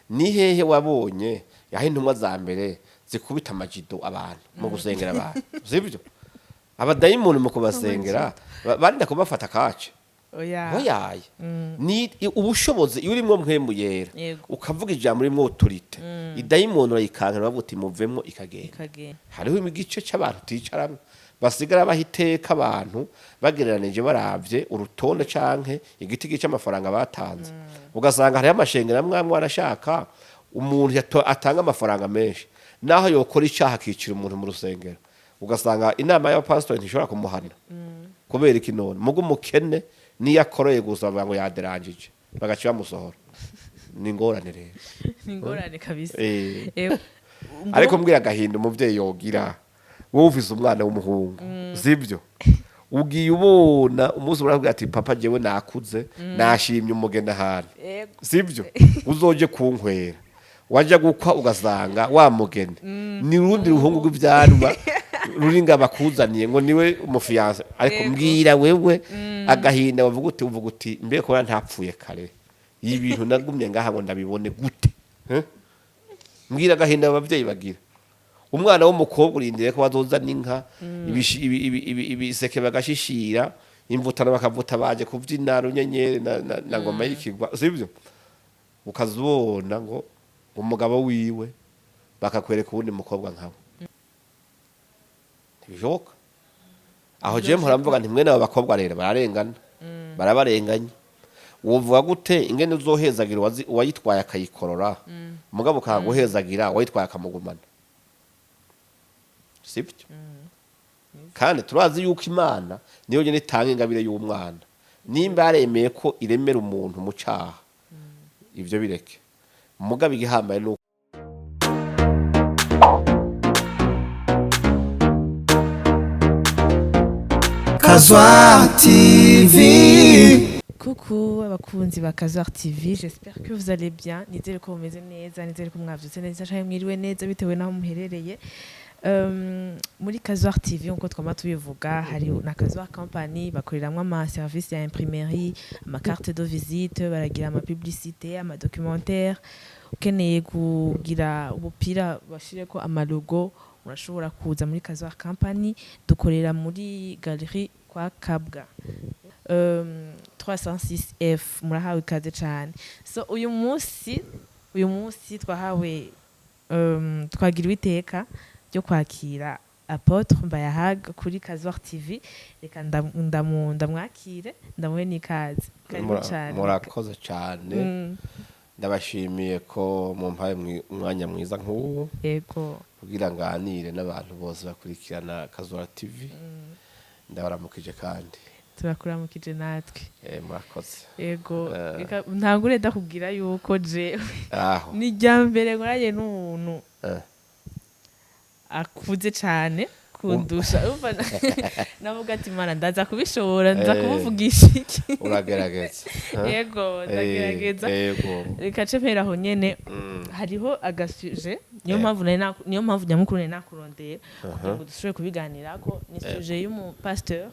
Ni hehe wabonye yaho intumwa za mbere zikubita amajido abantu mu gusengera abantu? Sibyo? Abadayimoni mu kubasengera barinda kubafata kace? Oya. Oyaye, ni ubushobozi iyo urimwo Mpwemu Yera, ukavuga ijambo rimwo autorité, idayimoni urayikankira, bavuga uti muvemwo, ikagenda. Ikagenda. Hariho igice c'abantu ticaramwo, basigara baha iteka abantu bagereranije, baravye urutonde canke igiti c'amafaranga batanze. Ugasanga hariho amashengero amwe amwe arashaka umuntu atanga amafaranga menshi, naho yokora icaha akicira umuntu mu rusengero, ugasanga inama y'abapasitori ntishobora kumuhana. Kubera iki none? Mugo umukene niyo akoreye gusa, bavuga ngo yaderanjije, bagaca bamusohora. Ni ingorane rero. Ni ingorane kabisa. Ariko mbwira agahinda umuvyeyi yogira, wowe ufise umwana w'umuhungu, sibyo? Ugiye ubona umunsi uravuga ati: "Papa, jewe nakuze, nashimye umugeni ahantu, sibyo? Uzoje kunkwera." Wajya gukwa, ugasanga wa mugeni ni urundi ruhungu rw'ivyanwa ruri nga bakuzaniye ngo niwe umu fiancé. Ariko mbwira wewe agahinda wavuga uti, uvuga uti: "Mbe kubera ntapfuye kare, ibi bintu nagumye ngaha ngo ndabibone gute?" Eh? Mbwira agahinda abavyeyi bagira. Umwana w'umukobwa urindiriye ko bazozana inka, ibiseke bagashishira, imvutano bakavuta, baje kuvyina runyenyeri na ngoma y'ikigwa, sibyo? Ukazubona ngo umugabo wiwe bakakwereka uwundi mukobwa nkawe. Ntibishoboka. Aho jewe mpora mvuga nti mwene abo bakobwa rero bararengana, barabarenganya. Wovuga gute ingene uzohezagira uwayitwaye akayikorora, mugabo ukaguhezagira uwayitwaye akamugumana? Sibyo? Kandi turazi yuko Imana niyo nyene itanga ingabire y'umwana. Nimba yaremeye ko iremera umuntu mu caha, ivyo bireke. Mugabo igihambaye ni Kazwa TV. Coucou abakunzi ba Kazwar TV, j'espère que vous allez bien. Nizere ko mumeze neza, nizere ko mwavyutse neza canke mwiriwe neza bitewe n'aho muherereye. Muri Kazwar TV, nkuko twama tubivuga, hari na Kazwar Company bakoreramwo ama service ya imprimerie, ama carte de visite, baragira ama publicité, ama documentaire. Ukeneye kugira ubupira bashireko ama logo, urashobora kuza muri Kazwar Company. Dukorera muri galerie kwa Kabwa, 306F. Murahawe ikaze cyane. So uyu munsi twahawe, twagiriwe iteka ryo kwakira Apôtre Mbayahaga kuri Kazwar TV. Reka ndamwakire, ndamuhe n'ikaze. Karibu cyane. Murakoze cyane. Ndabashimiye ko mumpaye umwanya mwiza nk'ubu kugira nganire n'abantu bose bakurikirana Kazura TV. Ndabaramukije kandi. Turakuramukije natwe. Murakoze. Yego. Reka ntangure ndakubwira yuko jewe aho ni irya mbere nkoranye n'umuntu akuze cyane kundusha. Urumva navuga ati: "Mana, ndaza kubishobora, nza kumuvugisha iki?" Uragerageza. Yego, ndagerageza. Reka ce mpera aho nyene. Hariho aga sujet, niyo mpamvu niyo mpamvu nyamukuru nari nakurondeye kugira ngo dushobore kubiganirako. Ni sujet y'umupasteur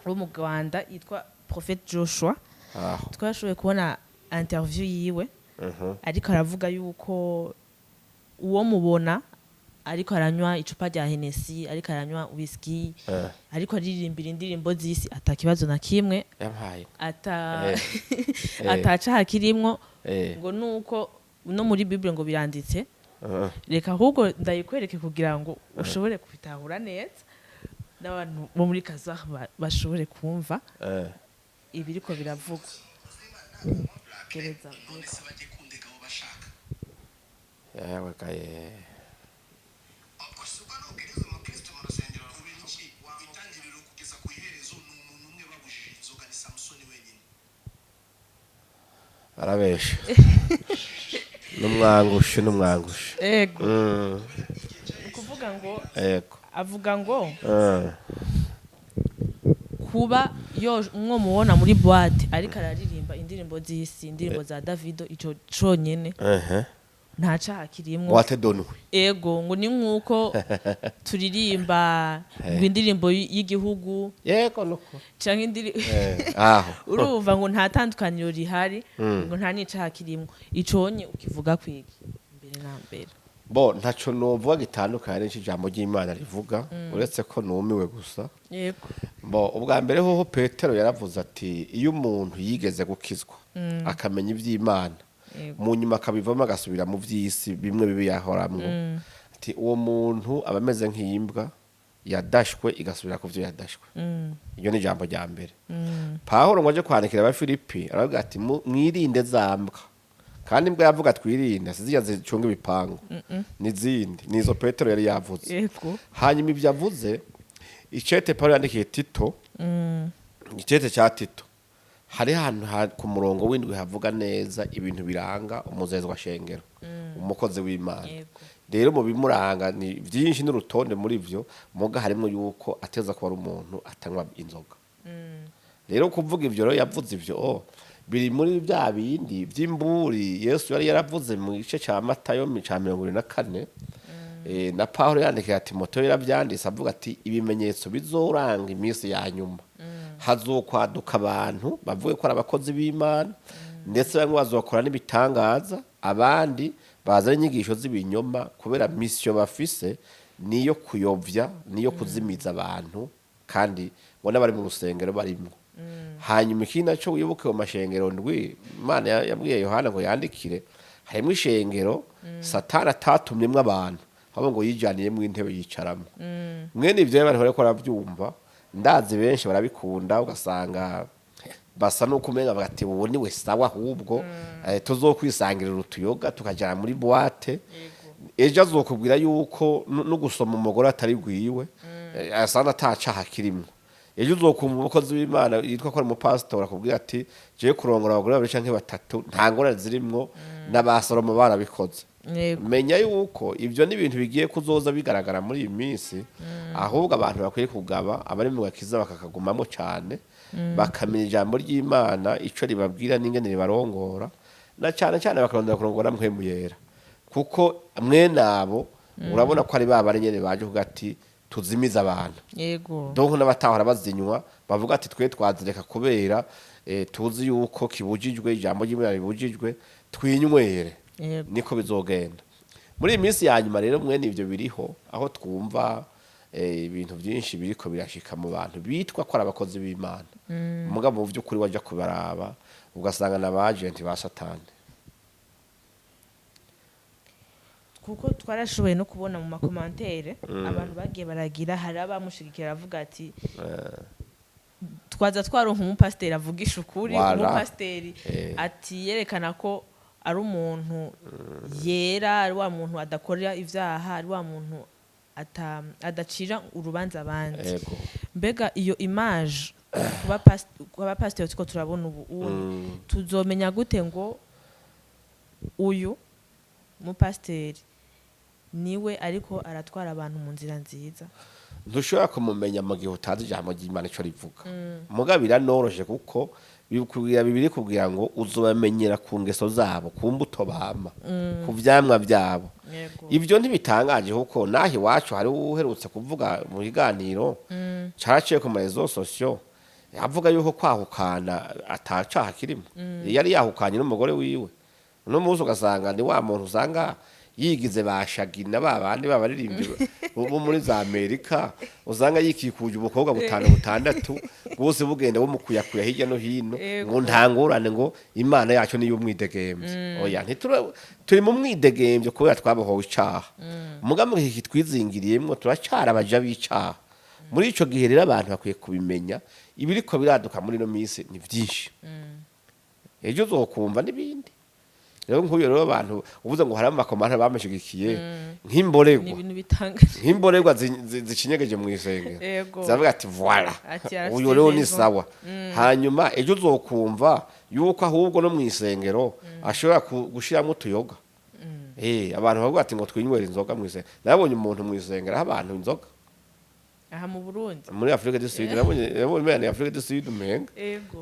wo mu Rwanda yitwa Prophète Joshua. Twashoboye kubona interview yiwe, ariko aravuga yuko uwo mubona ariko aranywa icupa rya Hennessy, ariko aranywa whisky, ariko aririmbira indirimbo z'isi, ata kibazo na kimwe, Yampaye. ata atacaha kirimwo, ngo nuko no muri Bible ngo biranditse. Reka ahubwo ndayikwereke kugira ngo ushobore kubitahura neza, n'abantu bo muri Kazakh bashobore kumva ibiriko biravugwa. Gereza. None se bajye kundega abo bashaka? Yewe gaye! Ubwo si ubwo nubwiriza umukristo mu rusengero kubera iki? Ku itangiriro kugeza ku iherezo ni umuntu umwe babujije inzoga, ni Samusoni wenyine. Arabesha, n'umwangushe, n'umwangushe. Ego. Ni ukuvuga ngo avuga ngo kuba yo mwo mubona muri boîte ariko araririmba indirimbo z'isi, indirimbo za Davido, ico conyene. Nta caha kirimwo. Boîte de nuit. Ego, ngo ni nk'uko turirimba ngo indirimbo y'igihugu Yego, nuko canke indirimbo aho. Urumva ngo nta tandukaniro rihari, ngo nta n'icaha kirimwo. Iconye ukivuga kwigi mbere na mbere? Bo, ntaco novuga gitandukanye n'icyo ijambo ry'Imana rivuga, uretse ko numiwe gusa. Bo, ubwa mbere hoho Petero yaravuze ati iyo umuntu yigeze gukizwa akamenya iby'Imana, mu nyuma akabivamo agasubira mu by'isi bimwe bibi yahoramwo, ati uwo muntu aba ameze nk'imbwa yadashwe igasubira ku byo yadashwe. Iryo ni ijambo rya mbere. Pawulo ngo aje kwandikira Abafilipi aravuga ati "Mwirinde za mbwa." Kandi imbwa yavuga twirinde si zirya zicunga ibipangu, n'izindi nizo Petero yari yavuze. Hanyuma ibyo avuze, icete Pawulo yandikiye Tito, icete cya Tito, hari ahantu ku murongo w'indwi havuga neza ibintu biranga umuzezwa shengero, umukozi w'Imana. Rero mu bimuranga ni byinshi n'urutonde muri byo, muga harimo yuko ateza kuba ari umuntu atanywa inzoga. Rero kuvuga ibyo, rero yavuze ibyo, oh, biri muri bya bindi by'imburi Yesu yari yaravuze mu gice cya Matayo cya 74. Na Pawulo yandikira Timoteyo yarabyanditse avuga ati ibimenyetso bizoranga iminsi ya nyuma, hazokwaduka abantu bavuge ko ari abakozi b'Imana, ndetse bamwe bazokora n'ibitangaza, abandi bazana inyigisho z'ibinyoma, kubera mission bafise niyo kuyovya, niyo kuzimiza abantu, kandi ngo n'abari mu rusengero barimwo. Hanyuma ikindi naco, wibuke mu mashengero ndwi Imana yabwiye Yohana ngo yandikire, harimo ishengero Satani atatumyemwo abantu, ahubwo ngo yijaniyemwo intebe yicaramo. Mwene ivyo abantu bariko baravyumva, ndazi benshi barabikunda, ugasanga basa nuko umenga bagati ubu niwe sawa, ahubwo tuzokwisangirira utuyoga tukajana muri boîte. Ejo azokubwira yuko no gusoma umugore atari gwiwe, asanga atacaha kirimwo. Ejo uzokumva umukozi w'Imana yitwa ko ari umupasitori akubwira ati jewe kurongora abagore babiri canke batatu nta ngorane zirimwo, n'abasalomo barabikoze. Menya yuko ibyo ni ibintu bigiye kuzoza bigaragara muri iyi minsi. Ahubwo abantu bakwiye kugaba abari mu gakiza bakakagumamo cyane, bakamenya ijambo ry'Imana ico ribabwira n'ingene ribarongora, na cyane cyane bakarondera kurongora Mpwemu Yera, kuko mwene abo urabona ko ari ba bari nyene baje kuvuga ati tuzimize abantu. Donc n'abatahora bazinywa bavuga ati twe twazireka kubera tuzi yuko kibujijwe, ijambo ry'Imana ribujijwe, twinywere. Niko bizogenda muri iyi minsi ya nyuma. Rero mwene ibyo biriho, aho twumva ibintu byinshi biriko birashika mu bantu bitwa ko ari abakozi b'Imana, mugabo mu by'ukuri wajya kubaraba ugasanga na agents ba Satani. Kuko twarashoboye no kubona mu ma commentaires abantu bagiye baragira, hari abamushigikira avuga ati twaza twaronka umupasiteri avugisha ukuri, Voilà. umupasiteri ati yerekana ko ari umuntu yera, ari wa muntu adakora ivyaha, ari wa muntu adacira urubanza abandi. Mbega iyo image kuba pasiteri tuko turabona ubu unye, tuzomenya gute ngo uyu mupasiteri niwe ariko aratwara abantu mu nzira nziza? Ntushobora kumumenya mu gihe utazi ijambo ry'Imana ico rivuga. Mugabo biranoroshe, kuko bikubwira bibiri kubwira ngo uzobamenyera ku ngeso zabo, ku mbuto bama, ku vyamwa vyabo. Ibyo ntibitangaje, kuko naho iwacu hari uherutse kuvuga mu kiganiro caraciye ku ma réseaux sociaux avuga yuko kwahukana atacaha kirimo. Yari yahukanye n'umugore wiwe, uno munsi ugasanga ni wa muntu usanga yigize ba Shagina, ba bandi babaririmbyi bo muri za Amerika, usanga yikikuje ubukobwa butanu butandatu bwose bugenda bumukuyakuya hirya no hino, ngo nta ngorane, ngo Imana yacu niyo umwidegemvye. Oya, ntitura turi mu mwidegemvyo kubera twabohowe icaha, mugambi iki kitwizingiriyemwo turacara abaja b'icaha. Muri ico gihe rero abantu bakwiye kubimenya, ibiriko biraduka muri ino minsi ni vyinshi, ejo uzokumva n'ibindi. Rero nk'uyu rero abantu uvuze ngo hari ama commentaires bamushigikiye nk'imborerwa, Ni ibintu bitangaje. nk'imborerwa zicinyegeje mu isengero, ziravuga ati voilà, Ati, arafite uyu rero ni raison. sawa. Hanyuma ejo uzokumva yuko ahubwo no mu isengero ashobora gushiramwo utuyoga. Abantu bavuga ati ngo twinywere inzoga mu isengero. Nabonye umuntu mu isengero aho abantu inzoga. Aha mu Burundi? Muri Afrique du Sud, nabonye umenga ni Afrique du Sud umenga.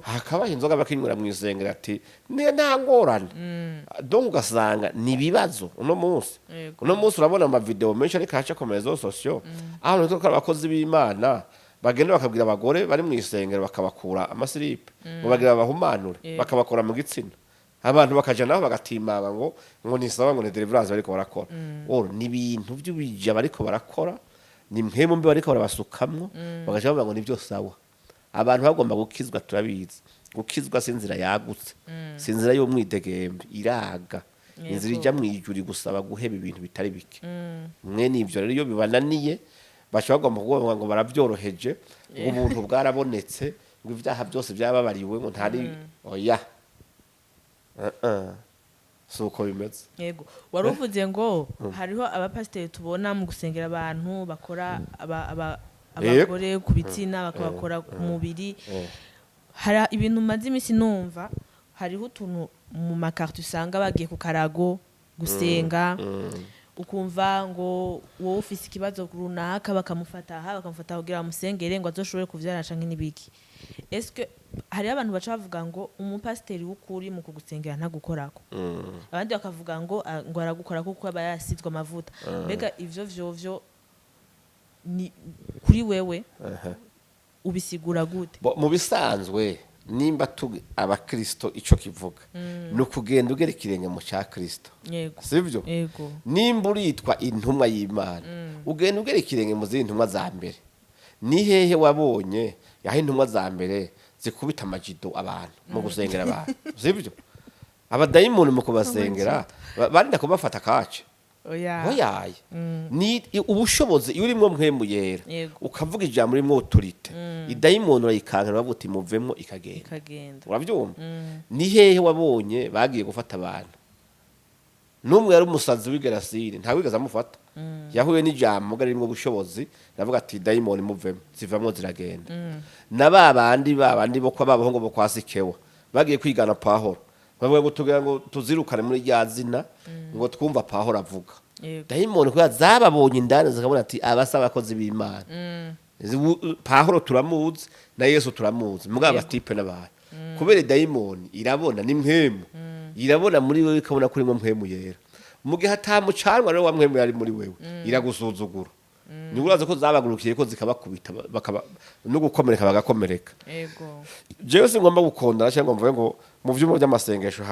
Hakabaho inzoga bakinywera mu isengero, ati ni nta ngorane. Donc ugasanga ni ibibazo uno munsi. Uno munsi urabona amavideo menshi ariko aca ku réseaux sociaux, aho nitwo ko abakozi b'Imana bagenda bakabwira abagore bari mu isengero bakabakura amasilipe ngo bagira babahumanure, bakabakura mu gitsina, abantu bakaja naho bagatimaba ngo nisaba, ngo ni deliverance bariko barakora. Oro ni ibintu by'ubija bariko barakora, ni mpemu mbi bariko barabasukamwo, bagaca bavuga ngo nivyo sawa. Abantu bagomba gukizwa, turabizi, gukizwa si inzira yagutse, si inzira y'umwidegembe, iraga inzira ijya mu ijuru igusaba guheba ibintu bitari bike. Mwene ibyo rero iyo bibananiye, baca bagomba kuvuga ngo barabyoroheje, ngo ubuntu bwarabonetse, ngo ibyaha byose byababariwe, ngo ntari oya. Uh-uh. Si uko bimeze. Yego, wari uvuze ngo hariho abapasiteri tubona mu gusengera abantu bakora abagore ku bitsina, bakabakora ku mubiri. Hari ibintu maze iminsi numva, hariho utuntu mu makarti usanga bagiye ku karago gusenga, ukumva ngo wowe ufise ikibazo runaka, bakamufata aha, bakamufata kugira bamusengere ngo azoshobore kuvyara canke n'ibiki. Eske hariho abantu baca bavuga ngo umupasiteri w'ukuri mu kugusengera ntagukorako, abandi bakavuga ngo ah, ngo aragukora kuko aba yasizwe amavuta. Mbega ivyo vyovyo ni kuri wewe ubisigura gute? Mu bisanzwe, nimba turi abakristo, ico kivuga ni ukugenda ugera ikirenge mu cya Kristo. Sibyo? Yego. Nimba uritwa intumwa y'Imana, ugenda ugera ikirenge mu zindi ntumwa za mbere. Ni hehe wabonye aho intumwa za mbere zikubita amajido abantu mu gusengera abantu? Sibyo? Abadayimoni mu kubasengera barinda kubafata kace? Oya. Oyaye, ni ubushobozi iyo urimwo mpwemu yera, ukavuga ijambo rimwe autorité, idayimoni urayikankira, uravuga uti muvemo, ikagenda. Ikagenda. Urabyumva? Ni hehe wabonye bagiye gufata abantu? N'umwe yari umusazi w'igerasine ntawigeze amufata, yahuye n'ijambo ririmo ubushobozi, aravuga ati dayimoni muvemo, zivamo ziragenda. Na ba bandi, ba bandi bo kwa babahungu bo kwa Sikewa bagiye kwigana Pahoro, bavuga ngo tugira ngo tuzirukane muri rya zina ngo twumva Pahoro avuga. Dayimoni kubera zababonye indani zikabona ati abasa abakozi b'Imana. Pahoro turamuzi na Yesu turamuzi, mugabo abatipe n'abantu, kubera dayimoni irabona ni mpwemu, irabona muri wewe, ikabona kuri mwe mpwemu yera. Mu gihe atamucanwa rero wa mpwemu yari muri wewe, iragusuzugura. Ni uraza ko zabagurukiye ko zikabakubita, bakaba no gukomereka bagakomereka. Jewe singomba gukondana cyangwa mvuge ngo mu vyumba by'amasengesho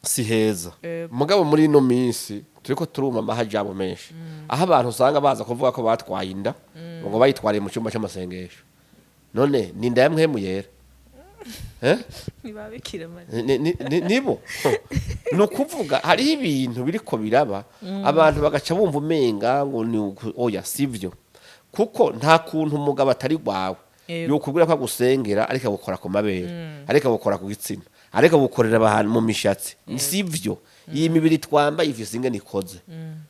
si heza. Mugabo muri ino minsi turiko turuma amahajabo menshi, aho abantu usanga baza kuvuga ko batwaye inda, ngo bayitwariye mu cyumba cy'amasengesho. None ni inda ya mpwemu yera, eh? Ntibabikira Mariya. Nibo ni ukuvuga hariho ibintu biriko biraba, abantu bagaca bumva umenga ngo ni oya, sivyo, kuko nta kuntu umugabo atari rwawe yokubwira ko agusengera ariko agukora ku mabere, ariko agukora ku gitsina, ariko agukorera abantu mu mishatsi. Sivyo. Iyi mibiri twambaye ifise ingene ikoze.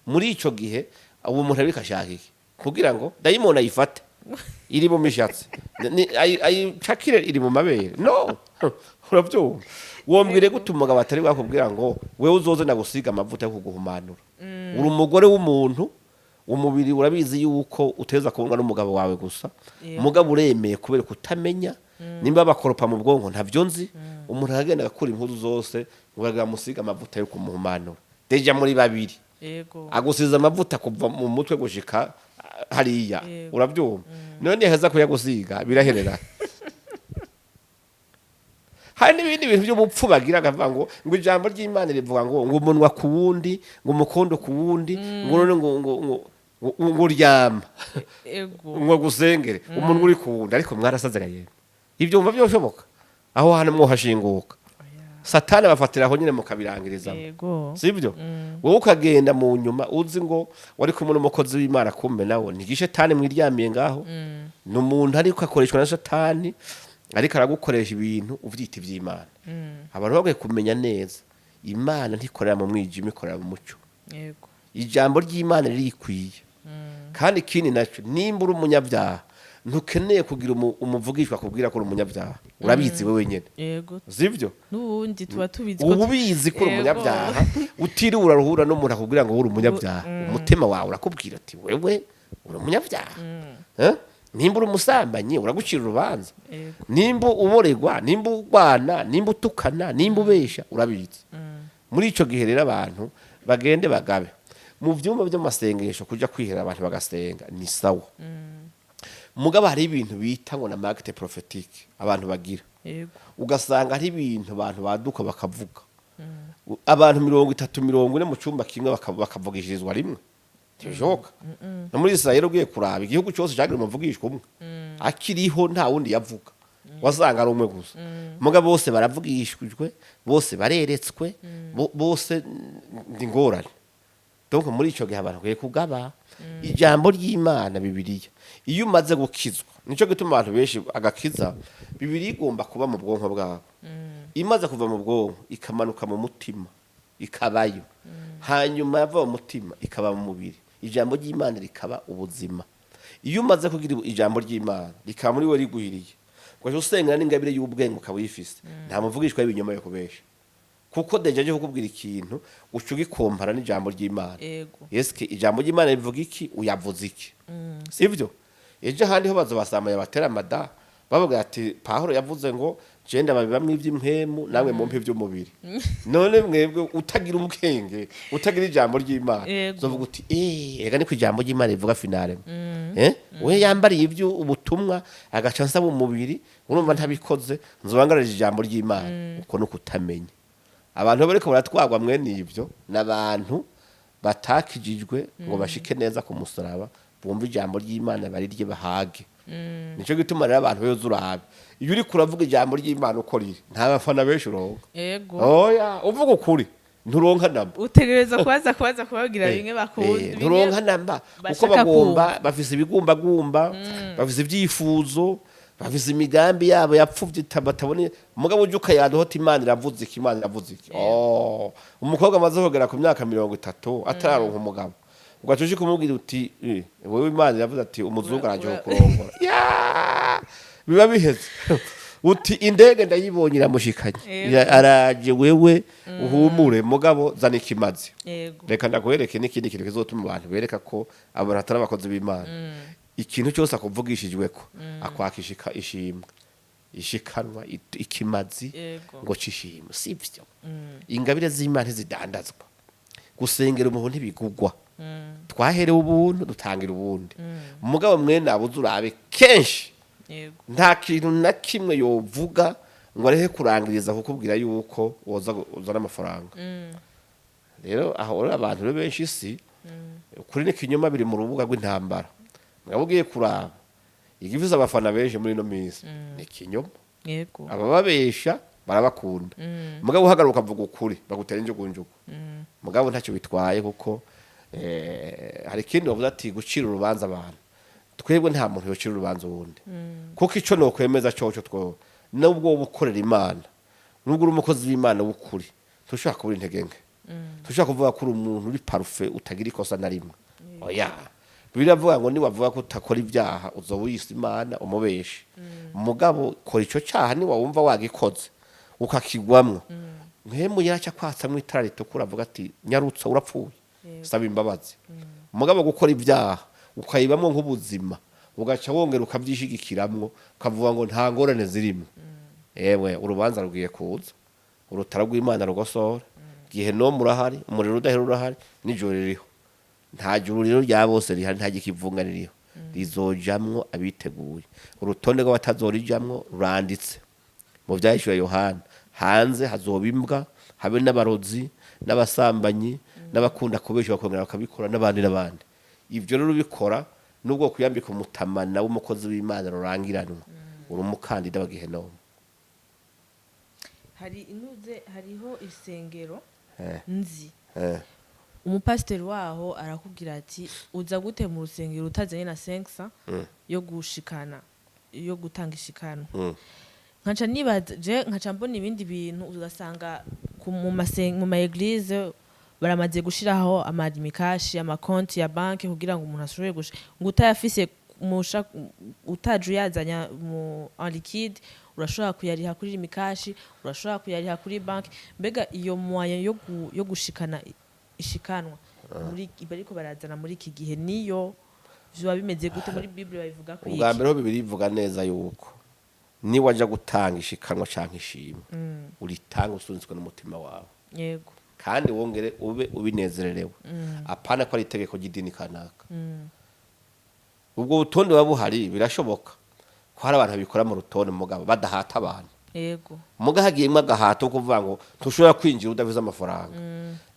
Muri ico gihe uwo muntu ariko ashaka iki kugira ngo dayimoni ayifate iri mu mishatsi, ayicakire iri mu mabere? No urabyumva, wombwire gute umugabo atari wakubwira ngo wewe uzoze nagusiga amavuta yo kuguhumanura? Uri umugore w'umuntu, umubiri urabizi yuko uteza kubonwa n'umugabo wawe gusa. Umugabo uremeye kubera kutamenya nimba bakoropa mu bwonko, ntavyo nzi. Umuntu aragenda agakura impuzu zose ngo bagamusiga amavuta yo kumuhumanura, déjà muri babiri. Agusiza amavuta kuva mu mutwe gushika hariya. Urabyumva? None heza kuyagusiga biraherera. Hari n'ibindi bintu by'ubupfu bagira, akavuga ngo ijambo ry'Imana rivuga ngo umunwa ku wundi, ngo umukondo ku wundi, ngo none ngo uryama ngo gusengere umunwa uri ku wundi. Ariko mwarasaze yemwe, ibyo mva byoshoboka? Aho hantu mwohashinguka, Satani abafatira aho nyine mukabirangirizamo. Sibyo? Wowe ukagenda mu nyuma uzi ngo wari kumwe n'umukozi w'Imana, kumbe nawe ni igishetani mwiryamiye ngaho. Ni umuntu ariko akoreshwa na Satani, ariko aragukoresha ibintu uvyita ivy'Imana. Abantu bakwiye kumenya neza, Imana ntikorera mu mwijima, ikorera mu muco. Ijambo ry'Imana ririkwiye. Kandi ikindi nacyo, nimba uri umunyabyaha, ntukeneye kugira umuvugishwa akubwira ko uri umunyabyaha, urabizi wewe nyene. Sibyo? N'ubundi tuba tubizi ko Uba ubizi ko uri umunyabyaha, utiriwe uraruhura n'umuntu akubwira ngo uri umunyabyaha. Umutima wawe urakubwira ati wewe uri umunyabyaha. Eh? Nimba uri umusambanyi, uragucira urubanza. Nimba uboregwa, nimba urwana, nimba utukana, nimba ubesha, urabizi. Muri ico gihe rero abantu bagende bagabe mu vyumba vy'amasengesho. Kuja kwihera abantu bagasenga ni sawa, mugabo hari ibintu bita ngo na ma actes prophétiques abantu bagira, ugasanga hari ibintu abantu baduka bakavuga, abantu 30, 40 mu cyumba kimwe, bakavugishirizwa rimwe. Ntibishoboka. No muri Israel ugiye kuraba, igihugu cyose cyagira umuvugishwa umwe akiriho, nta wundi yavuga, wasanga ari umwe gusa. Mugabo bose baravugishijwe, bose bareretswe, bose ndi ngorane. Donc muri ico gihe abantu bakwiye kugaba ijambo ry'Imana, Bibiliya. Iyo umaze gukizwa, nico gituma abantu benshi agakiza, Bibiliya igomba kuba mu bwonko bwabo. Imaze kuva mu bwonko ikamanuka mu mutima, ikabayo, hanyuma yava mu mutima ikaba mu mubiri, ijambo ry'Imana rikaba ubuzima. Iyo umaze kugira ijambo ry'Imana rikaba muri we riguhiriye, ugaca usengera n'ingabire y'ubwenge ukaba uyifise, nta muvugishwa y'ibinyoma yo kubesha, kuko déjà aje kukubwira ikintu uca ugikompara n'ijambo ry'Imana. Eske ijambo ry'Imana rivuga iki? Uyavuze iki? Sivyo? Ejo ahandi ho baza basamaye batera amada, bavuga ati: "Pawulo yavuze ngo jenda babibamwe iby'impwemu, namwe mumpe iby'umubiri." None mwebwe utagira ubwenge, utagira ijambo ry'Imana, uzovuga uti: "Eh, ega niko ijambo ry'Imana rivuga." Finalement we yambariye ibyo ubutumwa agaca nsaba umubiri, urumva ntabikoze nzobangarije ijambo ry'Imana. Uko nuko utamenya. Abantu bariko baratwagwa mwene ibyo n'abantu batakijijwe ngo bashike neza ku musaraba, bumve ijambo ry'Imana, barirye bahage. Nico gituma rero abantu bose urabe, iyo uriko uravuga ijambo ry'Imana uko riri, nta bafana benshi uronka. Oya, uvuga ukuri nturonka namba. Utegereza kubaza kubabwira bimwe bakunda, bimwe Nturonka namba kuko bashaka. Bagomba, bafise ibigumbagumba, bafise ibyifuzo, bafise imigambi yabo yapfuvye batabone. Mugabo uje ukayaduhota: "Imana iravuze iki, Imana iravuze iki." Oh, umukobwa amaze kugera ku myaka 30 atararonka umugabo, ugaca uje kumubwira uti: "Eh, wewe Imana iravuze ati umuzungu araje kukurongora." Ya, biba biheze. Uti: "Indege ndayibonye iramushikanye." Araje, wewe uhumure, mugabo zana ikimazi. Reka ndakwereke n'ikindi kintu kizotuma abantu bereka ko abantu atari abakozi b'Imana. Ikintu cyose akuvugishijwe ko akwaka ishika, ishimwe, ishikanwa, ikimazi, ngo cishimwe. Sivyo? Ingabire z'Imana ntizidandazwa. Gusengera umuntu ntibigugwa. Twaherewe ubuntu, dutangira ubundi. Mugabo mwene abuze urabe kenshi, nta kintu na kimwe yovuga ngo arehe kurangiriza kukubwira yuko woza uzana amafaranga. Rero aho rero abantu rero benshi, isi ukuri n'ikinyoma biri mu rubuga rw'intambara. Mugabo ugiye kuraba, igifise abafana benshi muri ino minsi ni ikinyoma. Abababesha barabakunda, mugabo uhagarara ukavuga ukuri bagutera injugunjugu. Mugabo ntacyo bitwaye, kuko hari ikindi bavuze ati gucira urubanza abantu. Twebwe nta muntu yocira urubanza uwundi, kuko ico nokwemeza coco two, nubwo woba ukorera Imana, nubwo uri umukozi w'Imana w'ukuri, ntushobora kubura intege nke. Ntushobora kuvuga ko uri umuntu uri parfait, utagira ikosa na rimwe. Oya, biravuga ngo niwavuga ko utakora ibyaha uzoba wiyise Imana umubeshi. Mugabo kora ico cyaha, niwumva wagikoze ukakigwamwo, mpemu yaraca kwatsamwo itara ritukura, avuga ati: "Nyarutsa, urapfuye, saba imbabazi." Mugabo gukora ibyaha ukayibamwo nk'ubuzima, ugaca wongera ukabyishigikiramwo, ukavuga ngo nta ngorane zirimo, ewe urubanza rugiye kuza, urutara rw'Imana rugosora. Gihe no murahari, umuriro udahera urahari, n'ijoro ririho. Nta juru rero rya bose rihari, nta gikivunga ririho. Rizojamwo abiteguye. Urutonde rw'abatazorijamwo ruranditse mu Byahishuwe Yohana. Hanze hazoba imbwa, habe n'abarozi n'abasambanyi n'abakunda kubesha bakongera bakabikora, n'abandi n'abandi. Ibyo rero ubikora, nubwo kuyambika umutamana w'umukozi w'Imana rurangiranwa, uri umukandida wa gehenomu. Hari inuze, hariho isengero nzi, umupasiteri waho arakubwira ati: "Uza gute mu rusengero utazanye na 500 yo gushikana, yo gutanga ishikanwa?" Nkaca nibaza je, nkaca mbona ibindi bintu ugasanga mu ma église baramaze gushiraho ama Lumicash, amakonti ya banki, kugira ngo umuntu ashobore ngo utayafise musha, utaje uyazanya mu en liquide, urashobora kuyariha kuri Lumicash, urashobora kuyariha kuri banki. Mbega iyo moyen yo gushikana ishikanwa muri bariko barazana muri iki gihe niyo? Vyoba bimeze gute? Muri Bible babivuga ko Ubwa iki? mbere ho Bibiliya ivuga neza yuko niwajya gutanga ishikanwa canke ishimwe, uritanga usunitswe n'umutima wawe, kandi wongere ube ubinezererewe, apana ko ari itegeko ry'idini kanaka. Ubwo butonde buba buhari, birashoboka ko hari abantu babikora mu rutonde, mugabo badahata abantu. Muga hagiyemwo agahato ko kuvuga ngo ntushobora kwinjira udafise amafaranga.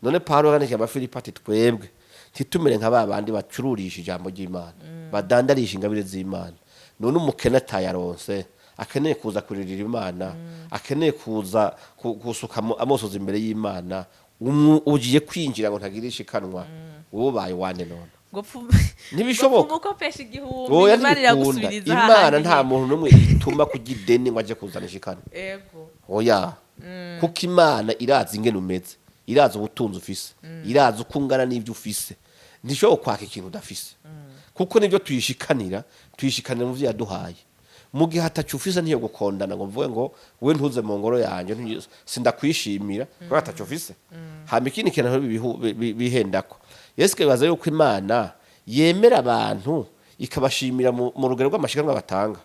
None Pawulo yandikiye Abafilipi ati: "Twebwe ntitumere nka ba bandi bacururisha ijambo ry'Imana, badandarisha ingabire z'Imana." None umukene atayaronse, akeneye kuza kuririra Imana, akeneye kuza gusuka amosozi imbere y'Imana, ugiye kwinjira ngo ntagire ishikanwa, wowe ubaye wane none? Ngo pfu. Ntibishoboka. Ngo umukopesha 1000, Oya, Imana ntibikunda. iragusubiriza Imana hahandi. nta muntu n'umwe ituma kurya ideni ngo aje kuzana ishikanwa. Oya, kuko Imana irazi ingene umeze, irazi ubutunzi ufise, irazi uko ungana n'ibyo ufise. Ntishobora kwaka ikintu udafise, kuko nibyo tuyishikanira, tuyishikanira mu byo yaduhaye. Mu gihe atacu ufise, ntiyo gukondana ngo mvuge ngo we ntuze mu ngoro yanjye, sindakwishimira kubera atacu ufise. Hama ikindi kintu bihendako, Yesu bibaza yuko Imana yemera abantu ikabashimira mu rugero rw'amashikanwa batanga.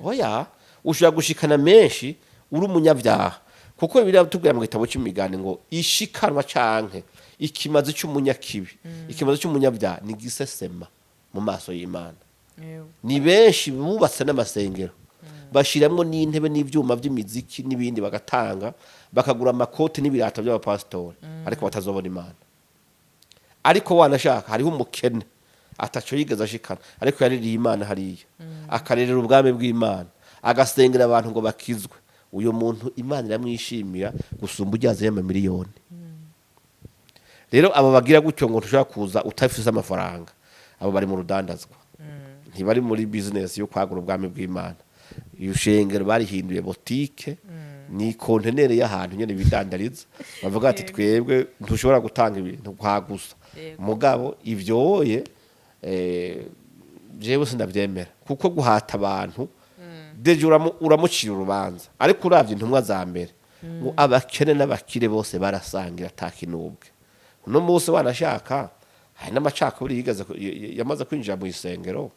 Oya, ushobora gushikana menshi uri umunyabyaha, kuko Bibiliya tubwira mu gitabo cy'Imigani ngo ishikanwa canke ikimazi cy'umunyakibi, ikimazi cy'umunyabyaha ni gisesema mu maso y'Imana. Ni benshi bubatse n'amasengero, bashiramwo n'intebe n'ivyuma by'imiziki n'ibindi, bagatanga, bakagura amakoti n'ibirato by'abapasitori, ariko batazobona Imana. Ariko wanashaka hariho umukene ataco yigeze ashikana, ariko yaririye Imana hariya, akarerera ubwami bw'Imana, agasengera abantu ngo bakizwe. Uyo muntu Imana iramwishimira gusumba ujyaze y'amamiliyoni. Rero abo bagira gutyo ngo ntushobora kuza utafise amafaranga, abo bari mu rudandazwa, ntibari muri business yo kwagura ubwami bw'Imana. Iyo shengero barihinduye botike, ni kontenere y'ahantu nyene bidandariza, bavuga ati: "Twebwe ntushobora gutanga ibintu kwa gusa." Mugabo ivyoye jewe sindavyemera, kuko guhata abantu déjà uramucira urubanza. Ariko uravye intumwa za mbere, ngo abakene n'abakire bose barasangira atakinubwe. Uno munsi wanashaka hari n'amacakubiri yigeze yamaze kwinjira mu isengero,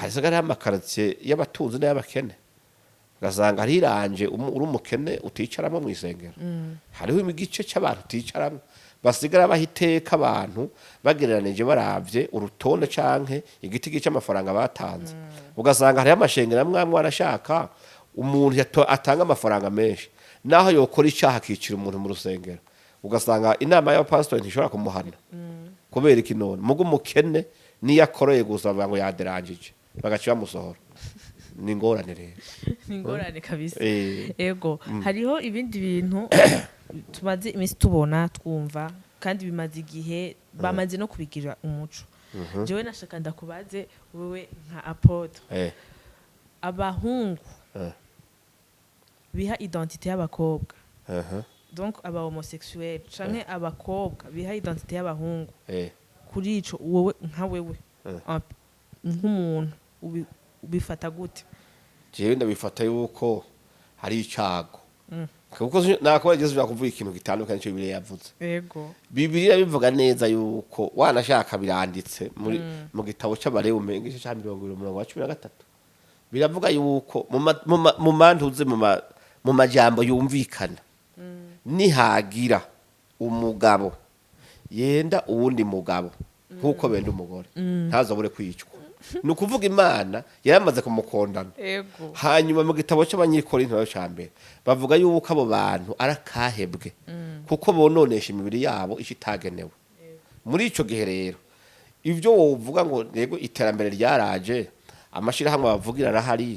hasigaye hariho amakaritiye y'abatunzi n'ay'abakene, ugasanga hariranje uri umukene uticaramo mu isengero, hariho igice cy'abantu uticaramo, basigara baha iteka abantu bagereranije, baravye urutonde canke igiti cy'amafaranga batanze. Ugasanga hariho amashengero amwe amwe arashaka umuntu atanga amafaranga menshi, naho yokora icyaha akicira umuntu mu rusengero, ugasanga inama y'abapasitori ntishobora kumuhana. Kubera iki none? Mugo umukene niyo akoreye gusa, bavuga ngo yaderanjije, bagaca bamusohora. Ni ingorane rero. Ni ingorane kabisa. Ego, hariho ibindi bintu tumaze iminsi tubona, twumva, kandi bimaze igihe, bamaze no kubigira umuco. Jewe nashaka ndakubaze wewe nka apôtre, abahungu biha identité y'abakobwa, donc aba homosexuel, canke abakobwa biha identité y'abahungu, kuri ico wowe nka wewe, nk'umuntu ubifata gute? Jewe ndabifata yuko hari icago, kuko nakora igeze ushobora kuvuga ikintu gitandukanye icyo Bibiliya yavuze. Bibiliya bivuga neza yuko wanashaka biranditse muri mu gitabo cy'Abalewi, umenga igice cya 20, umurongo wa 13, biravuga yuko mu mantuze mu majambo yumvikana, nihagira umugabo yenda uwundi mugabo nk'uko benda umugore, ntazabure kwicwa. Ni ukuvuga Imana yaramaze kumukondana. Hanyuma mu gitabo cy'Abanyikorinto cya mbere bavuga yuko abo bantu ari akahebwe, kuko bononesha imibiri yabo icyo itagenewe. Muri ico gihe rero, ibyo wovuga ngo yego iterambere ryaraje, amashyirahamwe bavugira arahari,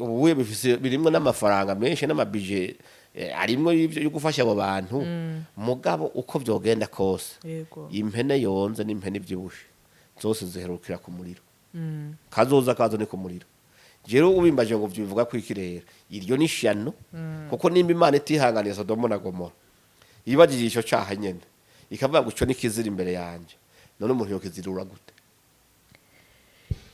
ubu bifise birimwo n'amafaranga menshi n'amabije, arimwo y'ivyo yo gufasha abo bantu. Mugabo uko vyogenda kose, impene yonze n'impene ivyibushe zose ziherukira ku muriro. Kazoza kazo ni ku muriro. Rero ubimbaje ngo vyivuga ko iki rero, iryo ni shano, kuko nimba Imana itihanganiye Sodomo na Gomora, ibagije ico caha nyene, ikavuga ngo ico ni kizira imbere yanje, none umuntu yokizirura gute?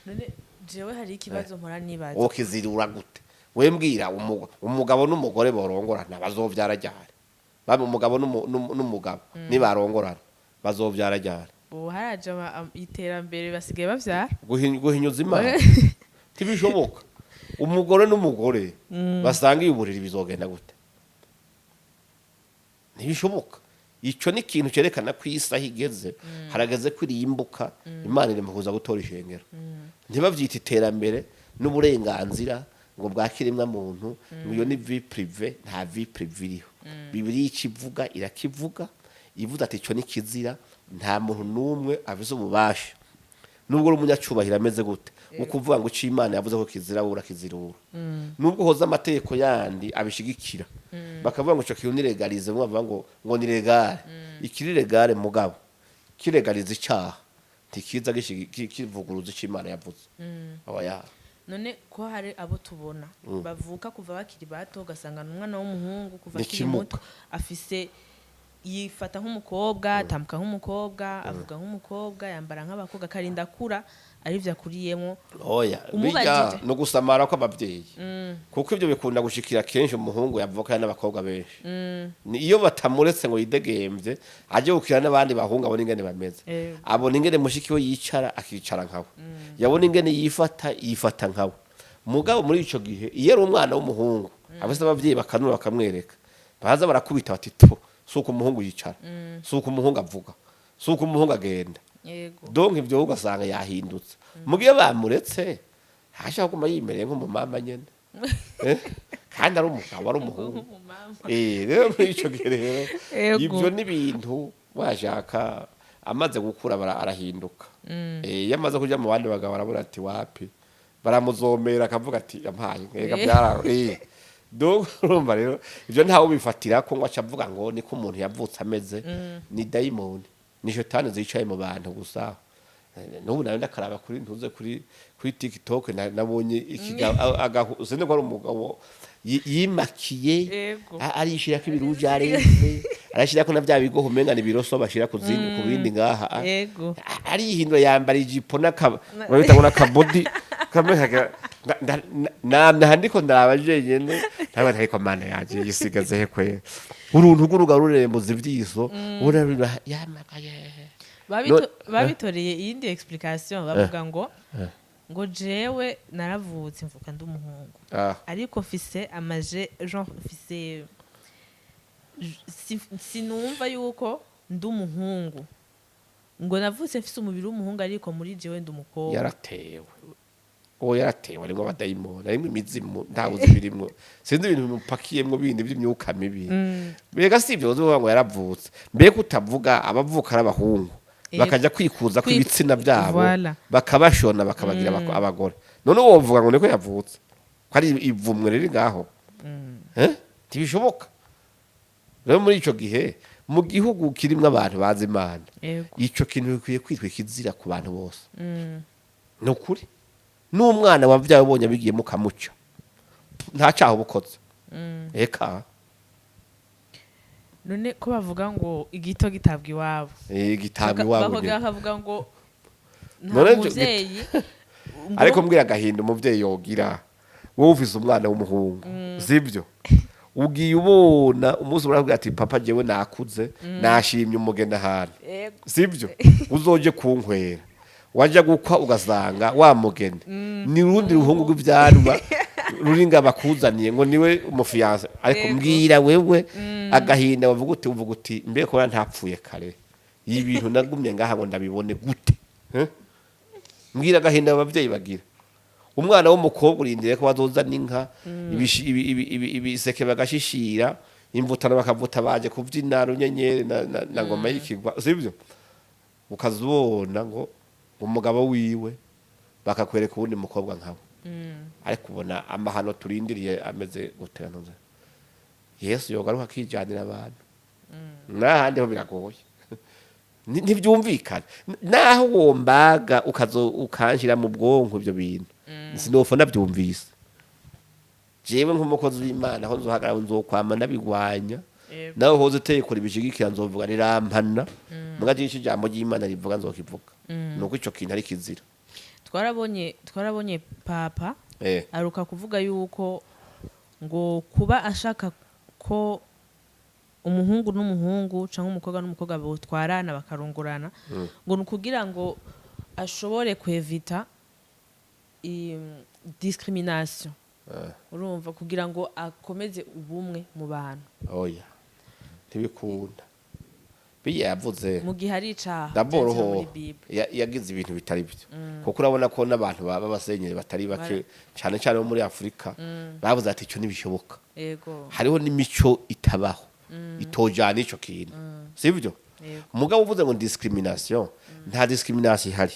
None jewe hari ikibazo mpora nibaza. Wokizirura gute? We mbwira, umugabo n'umugore borongorana bazovyara ryari? Baba umugabo n'umugabo nibarongorana bazovyara ryari? Ubu haraje iterambere, basigaye bavyara. Guhinyuza Imana ntibishoboka. Umugore n'umugore basangiye uburiri, bizogenda gute? Ntibishoboka. Icyo ni ikintu cyerekana ko isi aho igeze, harageze ko irimbuka. Imana iri mu kuza gutora ishengero. Ntibabyite iterambere n'uburenganzira ngo bwa kiremwa muntu, ngo iyo ni vie privée. Nta vie privée iriho. Bibiliya ikivuga irakivuga, ivuze ati icyo ni kizira. Nta muntu n'umwe afise ububasha, nubwo uri umunyacubahiro ameze gute, wo kuvuga ngo icyo Imana yavuze ko kizira wowe urakizirura, nubwo hoza amategeko yandi abishigikira, bakavuga ngo icyo kintu ni légalisé, bamwe bavuga ngo ni légal. Ikiri légal mugabo kilegaliza icyaha ntikiza kivuguruza icyo Imana yavuze. Oya. None ko hari abo tubona bavuka kuva bakiri bato, ugasanga ni umwana w'umuhungu kuva Ni akiri ikimuga. muto afise, yifata nk'umukobwa, atambuka nk'umukobwa, avuga nk'umukobwa, yambara nk'abakobwa, akarinda akura arivyo akuriyemo. Oya. Umubajije. Bijya no gusamara kw'ababyeyi, kuko ibyo bikunda gushikira kenshi umuhungu yavukana n'abakobwa benshi. Ni iyo batamuretse ngo yidegemvye, ajye gukina n'abandi bahungu, abona ingene bameze, abona ingene mushiki we yicara, akicara nkawe, yabona ingene yifata, yifata nkawe. Mugabo muri ico gihe, iyo ari umwana w'umuhungu afise abavyeyi bakanura, bakamwereka, baza barakubita bati: "To si uko umuhungu yicara, si uko umuhungu avuga, si uko umuhungu agenda." Donc ibyo ugasanga yahindutse. Mu gihe bamuretse, hashaka kuguma yimereye nk'umumama nyene. Kandi ari umugabo, ari umuhungu. Rero muri ico gihe rero, ibyo ni ibintu washaka amaze gukura arahinduka. Iyo amaze kuja mu bandi bagabo, arabona ati wapi, baramuzomera, akavuga ati yampaye ega byara. Donc urumva rero, ibyo ntawe ubifatira ko ngo aca avuga ngo niko umuntu yavutse ameze. Ni dayimoni, ni shetani zicaye mu bantu gusa. N'ubu nawe ndakaraba kuri ntuze kuri TikTok, nabonye sinzi ko ari umugabo yimakiye, arishirako ibiruja areze, arashirako na bya bigoho umenga ni ibiroso bashira ku zindi, ku bindi ngaha. Arihindura, yambara ijipo n'aka babita ngo n'akabodi kamwe namye aha ndiko ndaraba jenyene, ntabwo ariko Mana yaje yisigaze he kwera uruntu rw'uruga rurembuza ivyiso ubona yamakaye. Babitoreye iyindi explication, bavuga ngo jewe naravutse mvuka ndi umuhungu, ariko mfise amaje genre mfise sinumva yuko ndi umuhungu, ngo navutse mfise umubiri w'umuhungu ariko muri jewe ndi umukobwa. Yaratewe uwo, yaratewe, arimo abadayimoni, arimo imizimu, ntawe uzi ibirimwo, sinzi ibintu bimupakiyemwo bindi by'imyuka mibi. Mbega si ibyo uzovuga ngo yaravutse? Mbega utavuga abavuka ari abahungu bakaja kwikuza ku ibitsina byabo, bakabashona, bakabagira abagore, none wovuga ngo niko yavutse, ko ari ivumwe riri ngaho? Ntibishoboka. Rero muri ico gihe, mu gihugu kirimwo abantu bazi Imana, ico kintu bikwiye kwitwa ikizira ku bantu bose. Ni ukuri, n'umwana wabyawe ubonye abigiyemo ukamuca, nta cyaha uba ukoze. Eka. None ko bavuga ngo igito gitabwa iwabo? Gitabwa iwabo Bakongera nyene. bakavuga ngo nta None muvyeyi Ariko mbwira agahinda umuvyeyi yogira, wowe ufise umwana w'umuhungu, sibyo? Ugiye ubona umunsi umwe aravuga ati: "Papa, jewe nakuze, nashimye umugeni ahantu." Sibyo? Uzoje kunkwera. Wajya gukwa, ugasanga wa mugeni ni urundi ruhungu rw'ivyanwa ruringa bakuzaniye ngo niwe umu fiancé. Ariko mbwira wewe agahinda wavuga uti, uvuga uti: "Mbe ko ntapfuye kare, ibi bintu nagumye ngaha ngo ndabibone gute?" Eh? Mbwira agahinda abavyeyi bagira. Umwana w'umukobwa urindiriye ko bazozana inka, ibiseke bagashishira, imvutano bakavuta, baje kuvyina runyenyeri na ngoma y'ikigwa, sibyo? Ukazubona ngo umugabo wiwe bakakwereka uwundi mukobwa nkawe. Ariko ubona amahano turindiriye ameze gute? Ntuze Yesu yogaruka akijanira abantu, n'ahandi ho biragoye. Ntibyumvikana. Naho wombaga ukazo ukanshira mu bwonko ibyo bintu, sinopfa nabyumvise. Jewe nk'umukozi w'Imana, aho nzohagarara nzokwama ndabigwanya. Nawe hoze uteye kure bishigikira, nzovuga rirampana muga ijisho, ijambo ry'Imana rivuga nzokivuga, nuko ico kintu ari kizira. Twarabonye papa aruka kuvuga yuko ngo kuba ashaka ko Umuhungu n'umuhungu canke umukobwa n'umukobwa botwarana bakarongorana, ngo ni ukugira ngo ashobore kwevita discrimination, urumva, kugira ngo akomeze ubumwe mu bantu. Oya, ntibikunda. Biya yavuze Mu gihe ari icaha d'abord vyanditse ho muri Bible. Yagize ibintu bitari byo, kuko urabona ko n'abantu baba basenyeri batari bake, cyane cyane bo muri Afurika, bavuze ati icyo ntibishoboka. Hariho n'imico itabaho, itojana ico kintu, sibyo? Yego. Umugabo uvuze ngo discrimination, nta discrimination ihari.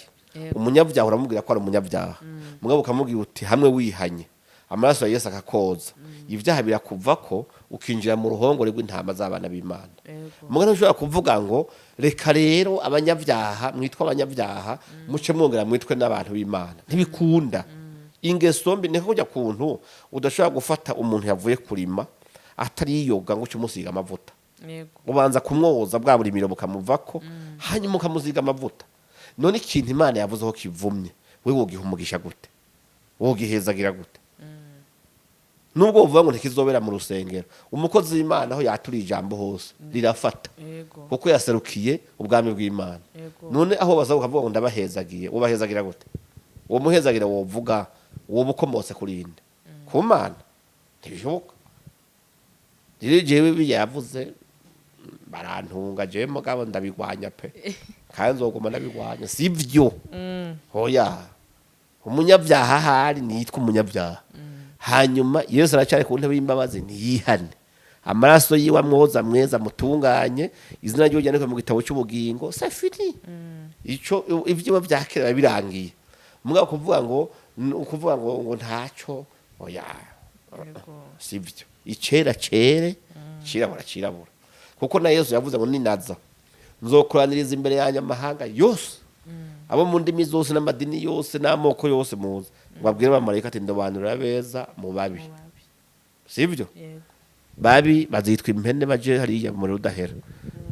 Umunyabyaha uramubwira ko ari umunyabyaha, mugabo ukamubwira uti hamwe wihanye, amaraso ya Yesu akakoza, ibyaha birakuvako, ukinjira mu ruhongore rw'intama z'abana b'Imana. Mugabo ntushobora kuvuga ngo reka rero abanyabyaha mwitwa abanyabyaha, muce mwongera mwitwe n'abantu b'Imana. Ntibikunda. Ingeso mbi niko kujya kuntu udashobora gufata umuntu yavuye kurima atariyoga ngo uce umusiga amavuta. Ubanza kumwoza bwa burimiro bukamuvako, hanyuma ukamusiga amavuta. None ikintu Imana yavuzeho kivumye, we wogiha umugisha gute? Wogihezagira gute? Nubwo uvuga ngo ntikizobera mu rusengero, umukozi w'Imana aho yaturiye ijambo hose rirafata, kuko yaserukiye ubwami bw'Imana. None aho baza ukavuga ngo ndabahezagiye, ubahezagira gute? Uwo muhezagira wovuga woba ukomotse kuri inde? Ku Mana? Ntibishoboka. Rero jewe biya yavuze barantunga, jewe mugabo ndabigwanya pe, kandi nzoguma ndabigwanya. Sivyo, oya. Umunyabyaha ahari niyitwa umunyabyaha, hanyuma Yesu aracyari ku ntebe y'imbabazi, ntiyihane, amaraso yiwe amwoza, mweza, mutunganye, izina ryiwe ryandikwe mu gitabo cy'ubugingo, c'est fini. Ico ibyiwe bya kera biba birangiye. Mugabo kuvuga ngo ntaco, oya. Sivyo. Icera cere, cirabura cirabura, kuko na Yesu yavuze ngo ninaza nzokoraniriza imbere yanjye amahanga yose, abo mu ndimi zose n'amadini yose n'amoko yose, muze ngo abwire abamarayika ati ndobanurira beza mu babi. Mu babi. Sivyo? Yego. Babi bazitwa impene, baje hariya mu muriro udahera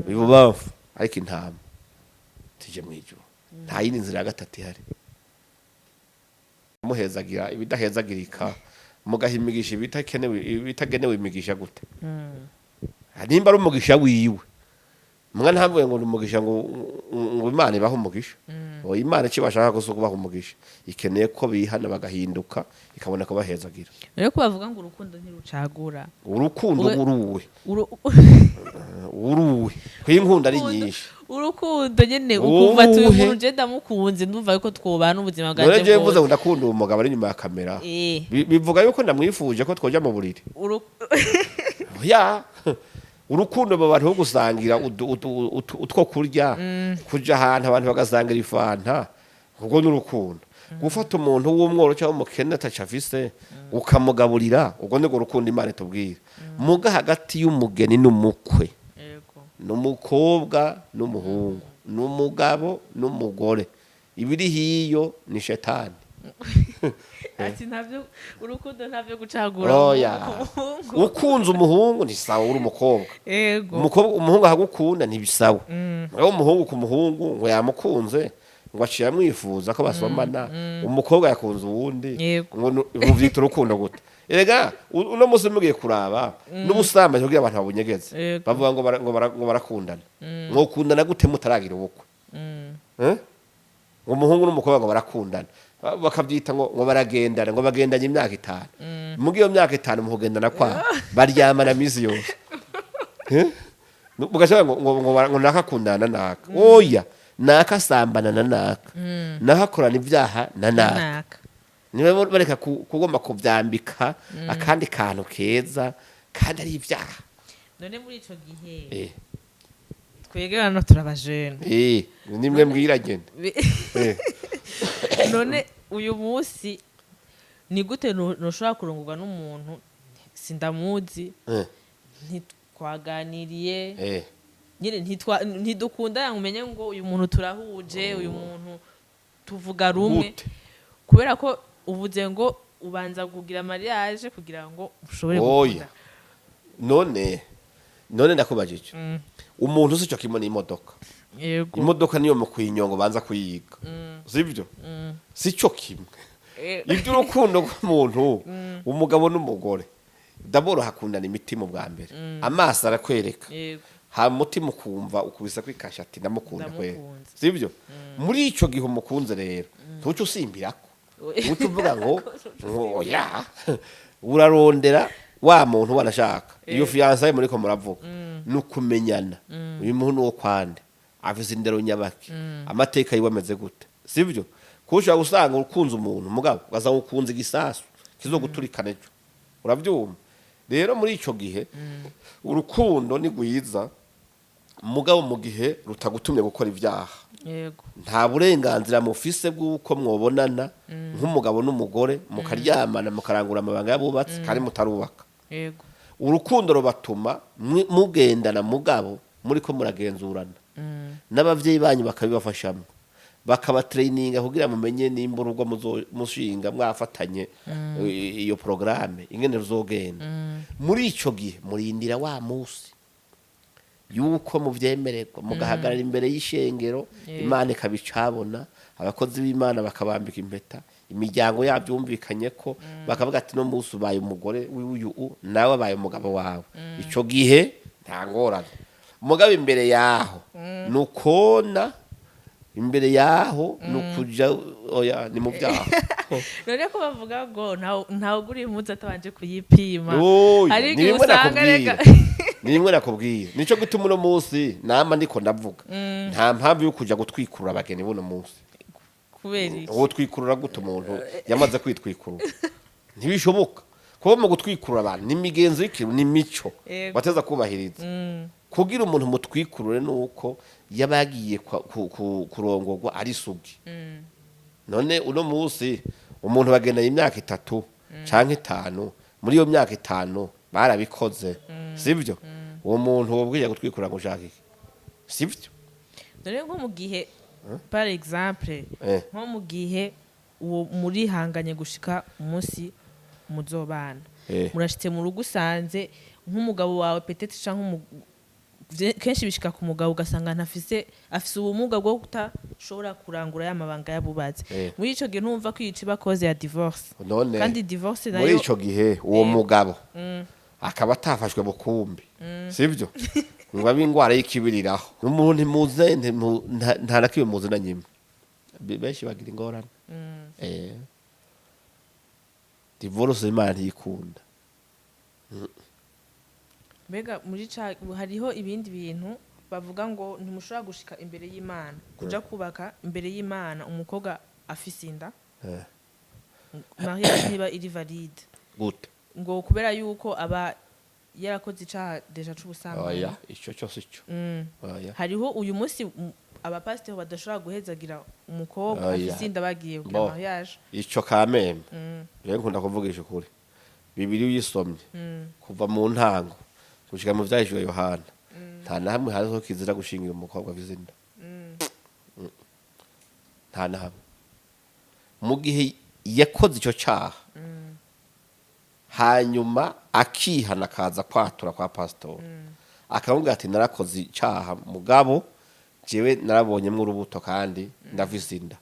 ibubamfu, ariko intama tije mu ijuru. Nta yindi nzira ya gatatu ihari. Muhezagira ibidahezagirika, mugaha imigisha ibitakenewe, ibitagenewe imigisha gute? Nimba ari umugisha wiwe, mwa ntavuye ngo ni umugisha, ngo Imana ibahe umugisha. Oya, Imana icyo bashaka gusa kubaha umugisha, ikeneye ko bihana bagahinduka, ikabona kubahezagira. Rero ko bavuga ngo urukundo ntirucagura. Urukundo uruwe uruwe kwinkunda ari nyinshi. Urukundo nyene, ukumva ati uyu Uwuhe? muntu je ndamukunze, ndumva yuko twobana ubuzima None bwanje jewe mvuze bwose. ngo ndakunda uwo mugabo ari inyuma ya kamera, bivuga yuko ndamwifuje ko twoja mu buriri? Ya, urukundo mu bantu bo gusangira utwo kurya, kuja ahantu abantu bagasangira ifanta, ubwo ni urukundo. Gufata umuntu w'umworo cyangwa umukene ataco afise ukamugaburira, ubwo nirwo rukundo Imana itubwira. Muga hagati y'umugeni n'umukwe, n'umukobwa n'umuhungu, n'umugabo n'umugore, ibiri hiyo ni shetani. Ati ntavyo, urukundo ntavyo gucagura Oya. umuhungu. Ukunze umuhungu ni sawa, uri umukobwa. Umukobwa, umuhungu ahagukunda ntibisawa. Mugabo umuhungu ku muhungu ngo yamukunze, ngo aciye amwifuza ko basomana, umukobwa yakunze uwundi, ngo muvyita urukundo gute? Erega uno munsi mugiye kuraba n'ubusambanyi, kugira abantu babunyegeze, bavuga ngo barakundana. Mwokundana gute mutaragira ubukwe? Eh? Ngo umuhungu n'umukobwa ngo barakundana, bakabyita ngo baragendana, ngo bagendanye imyaka 5. Mugi iyo myaka 5 mu kugendana kwabo baryamana minsi yose. Eh? Mugashaka ngo naka akundana na naka. Oya, naka asambana na naka, naka akorana ibyaha na naka. Naka. Niba bareka kugomba kubyambika akandi kantu keza kandi ari ibyaha. None muri ico gihe, twebwe hano turabajene. Eh, nimwe mbwira nyene. None uyu munsi ni gute noshobora kurongorwa n'umuntu sindamuzi, ntitwaganiriye, nyine ntidukundana, ngo umenye ngo uyu muntu turahuje, uyu muntu tuvuga rumwe? Gute? Kubera ko uvuze ngo ubanza kugira mariage kugira ngo ushobore Oya. gukunda. None ndakubajije, umuntu si cyo kimwe n'imodoka? Yego. Imodoka niyo mu kuyinyonga ubanza kuyiga, sibyo? Si cyo kimwe. Iby'urukundo rw'umuntu, umugabo n'umugore. D'abord hakundana imitima ubwa mbere, amaso arakwereka, hama umutima ukumva ukubisa kwikasha ati ndamukunda kwera. Ndamukunze. Sibyo? Muri ico gihe umukunze rero, ntuce usimbirako, ntuce uvuga ngo oya. Urarondera wa muntu wanashaka iyo fiançailles muriko muravuga, ni ukumenyana: uyu muntu wo kwande, afise indero nyabaki, amateka yiwe ameze gute? Sibyo? Kuko ushobora gusanga ukunze umuntu, mugabo ugasanga ukunze igisasu kizoguturikana ejo. Uravyumva? Rero muri ico gihe urukundo ni rwiza, mugabo mu gihe rutagutumye gukora ibyaha, nta burenganzira mufise bw'uko mwobonana nk'umugabo n'umugore, mukaryamana, mukarangura amabanga y'abubatsi kandi mutarubaka. Urukundo rubatuma mugendana, mugabo muriko muragenzurana n'abavyeyi banyu, bakabibafashamo, bakabatraininga kugira mumenye nimba urugo mushinga mwafatanye, iyo programme ingene ruzogenda. Muri ico gihe murindira wa musi yuko muvyemererwa, mugahagarara imbere y'ishengero, Imana ikabicabona, abakozi b'Imana bakabambika impeta, imiryango yabyumvikanye ko bakavuga ati no munsi ubaye umugore w'uyu, nawe abaye umugabo wawe. Ico gihe nta ngorane. Mugabo imbere yaho nukona, imbere yaho nukuja, oya, ni mu byaha. None ko bavuga ngo ntawe ugura impuzu atabanje kuyipima? Oya, Hari ni igihe bimwe usanga nakubwira. reka Ni bimwe nakubwira. Nico gituma uno munsi nama ndiko ndavuga, nta mpamvu yo kuja gutwikurura abageni buno munsi. Kubera iki? Uwo twikurura gute umuntu yamaze kwitwikurura? Ntibishoboka. Kuba mu gutwikurura abantu ni imigenzo y'ikintu, ni imico bateza kubahiriza. Kugira umuntu mutwikurure nuko yaba yagiye kurongorwa ari isugi. None uno munsi umuntu bagendanye imyaka 3 canke 5, muri iyo myaka 5 barabikoze, sibyo? Uwo muntu wobwiye gutwikurura ngo ushaka iki? Sibyo? Dore nko mu gihe, par exemple, nko mu gihe uwo murihanganye gushika umunsi muzobana, murashitse mu rugo, usanze nk'umugabo wawe peut-être canke kenshi bishika ku mugabo, ugasanga ntafise, afise ubumuga bwo kutashobora kurangura ya mabanga y'abubatsi. Muri ico gihe ntumva ko yica cause ya divorce? None Kandi divorce muri nayo ico gihe uwo mugabo akaba atafashwe bukumbi, sibyo, ngo abe ingwara y'ikibiriraho, umuntu ntimuze nta na kimwe muzi na nyimwe. Benshi bagira ingorane. Divorce Imana ntiyikunda. Mbega muri ca hariho ibindi bintu bavuga ngo ntimushobora gushika imbere y'Imana, kuja kubaka imbere y'Imana umukobwa afise inda, mariage ntiba iri valide? Gute? Ngo kubera yuko aba yarakoze icaha déjà c'ubusambanyi. Oya, ico cyose ico. Oya. Hariho uyu munsi abapasiteri badashobora guhezagira umukobwa Oya. afise inda bagiye kugira Bo. mariage. Ico kamembe rero nkunda kuvugisha ukuri. Bibiri uyisomye kuva mu ntango gushika mu vyahishwe Yohana, nta na hamwe hariho kizira gushingira umukobwa afise inda. Nta na hamwe. Mu gihe yakoze ico caha, hanyuma akihana, akaza kwatura kwa pasitori, akamubwira ati narakoze icaha, mugabo jewe narabonyemwo urubuto kandi ndafise inda,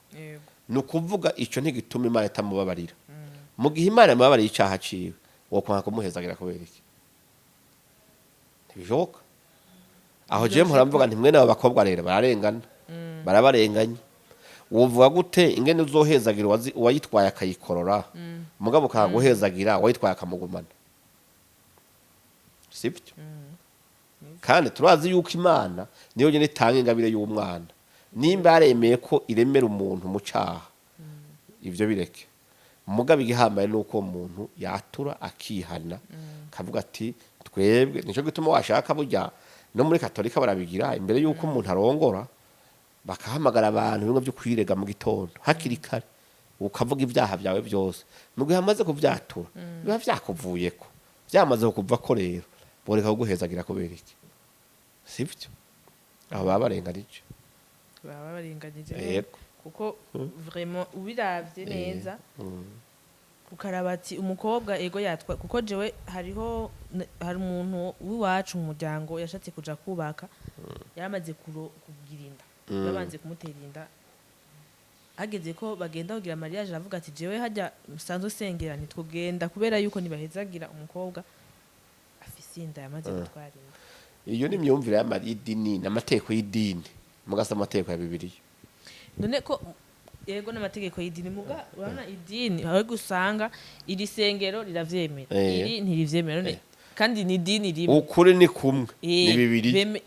ni ukuvuga icyo ntigituma Imana itamubabarira. Mu gihe Imana imubabariye icyaha ciwe, wokwanga kumuhezagira kubera iki? Ntibishoboka. Aho jewe mpora mvuga nti mwene abo bakobwa rero bararengana, barabarenganya. Wovuga gute ingene uzohezagira uwayitwaye akayikorora, mugabo ukaguhezagira uwayitwaye akamugumana? Sibyo? Kandi turazi yuko Imana niyo nyene itanga ingabire y'umwana. Nimba yaremeye ko iremera umuntu mu caha, ivyo bireke. Mugabo igihambaye ni uko uwo muntu yatura, akihana, akavuga ati twebwe. Nico gituma washaka burya no muri Katolika barabigira, imbere y'uko umuntu arongora bakahamagara abantu, bimwe byo kwirega mu gitondo hakiri kare, ukavuga ibyaha byawe byose. Mu gihe amaze kubyatura, biba vyakuvuyeko, byamaze kuva ko rero boreka kuguhezagira kubera iki? Sibyo? Aho baba barenganije. Baba barenganyije. Yego. Kuko vraiment ubiravye neza, ukaraba ati umukobwa ego yatwa, kuko jewe hariho hari umuntu w'iwacu mu muryango yashatse kuja kubaka, yaramaze kugira inda, babanze kumutera inda. Hageze ko bagenda kugira mariage, aravuga ati jewe hajya musanzwe usengera ntitwogenda kubera yuko ntibahezagira umukobwa. Afise inda, yamaze gutwara inda. Iyo ni imyumvire y'idini n'amategeko y'idini, mugasa amategeko ya Bibiliya. None ko yego, n'amategeko y'idini, muga urabona idini aho gusanga iri sengero riravyemera, iri ntirivyemera. None kandi ni idini rimwe. Ukuri ni kumwe, ni Bibiliya.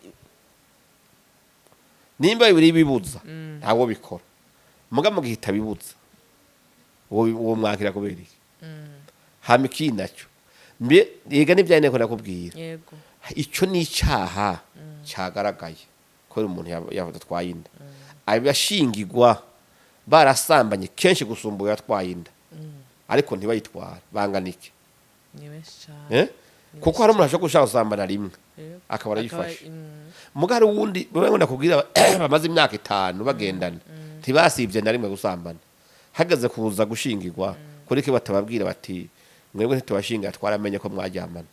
Nimba Bibiliya ibibuza, ntabwo bikora. Muga mu gihe itabibuza, uwo mwakira kubera iki? Hama ikindi nacyo mbe yega n'ibya nteko nakubwira. Icyo ni icyaha cyagaragaye kubera umuntu yatwaye inda, abashingirwa barasambanye kenshi gusumba uwo yatwaye inda ariko ntibayitware bangana iki? Ni benshi cane. Eh? Kuko hari umuntu ashobora gushaka gusambana rimwe, akaba arayifashe. Muga hari uwundi bamwe ndakubwira bamaze imyaka 5 bagendana, ntibasibye na rimwe gusambana. Hageze kuza gushingirwa, kuri ke batababwira bati: "Mwebwe ntitubashingira, twaramenye ko mwaryamana."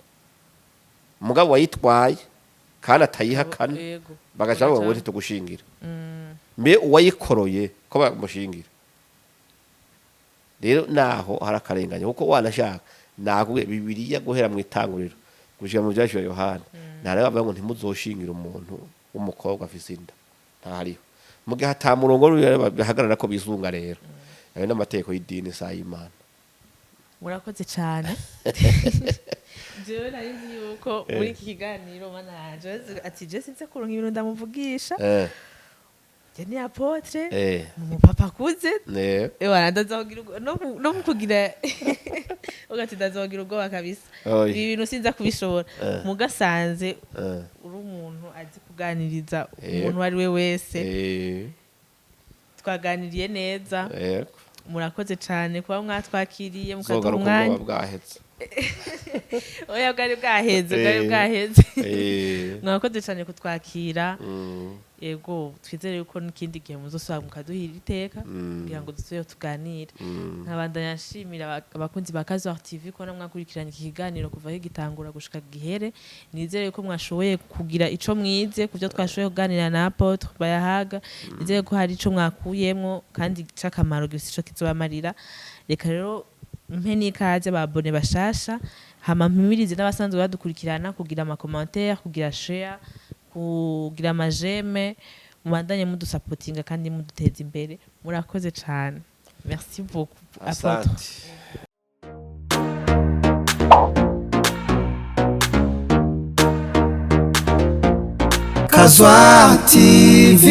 Mugabo wayitwaye kandi atayihakana, bagaca bavuga ngo ntitugushingira. Mbe uwayikoroye ko bamushingira? Rero naho hari akarengane, kuko wanashaka nakubwiye Bibiliya guhera mu Itanguriro gushika mu Byashyira Yohana, ntareba bavuga ngo ntimuzoshingira umuntu w'umukobwa afise inda. Ntahariho. Mu gihe ata murongo bihagarara ko bisunga, rero ayo n'amategeko y'idini sa y'Imana. Murakoze cyane. Jewe nari nzi yuko muri iki kiganiro, mana yanje, ati je sinze kuronka ibintu ndamuvugisha. Je ni apôtre, ni umupapa akuze. Ewa, ndazogira no mu kugira ugati ndazogira ubwoba kabisa. Oya. Ibi bintu sinza kubishobora. Mugasanze uri umuntu azi kuganiriza umuntu uwo ari we wese. Twaganiriye neza. Murakoze cyane kuba mwatwakiriye, mukaduha Zogaruka umwanya. ubwoba bwahetse. Oya, bwari bwaheze, bwari bwaheze. Mwakoze cyane kutwakira. Yego, twizere yuko n'ikindi gihe muzosubira mukaduhira iteka kugira ngo dusubire tuganire. Nkabandanya nshimira abakunzi ba Kazwar TV ko mwakurikiranye iki kiganiro kuva aho gitangura gushika gihere. Nizere yuko mwashoboye kugira ico mwize ku byo twashoboye kuganira na Apôtre Bayahaga. Nizere ko hari ico mwakuyemwo kandi c'akamaro, gifise ico kizobamarira. Reka rero mpe n'ikaze ba abonnés bashasha, hama mpimirize n'abasanzwe badukurikirana kugira ama commentaire, kugira share, kugira ama j'aime, mubandanye mudusapotinga kandi muduteza imbere. Murakoze cane, merci beaucoup, Apôtre. Asante. Kazwa TV.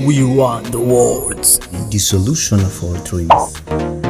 We run the world. The solution of all dreams.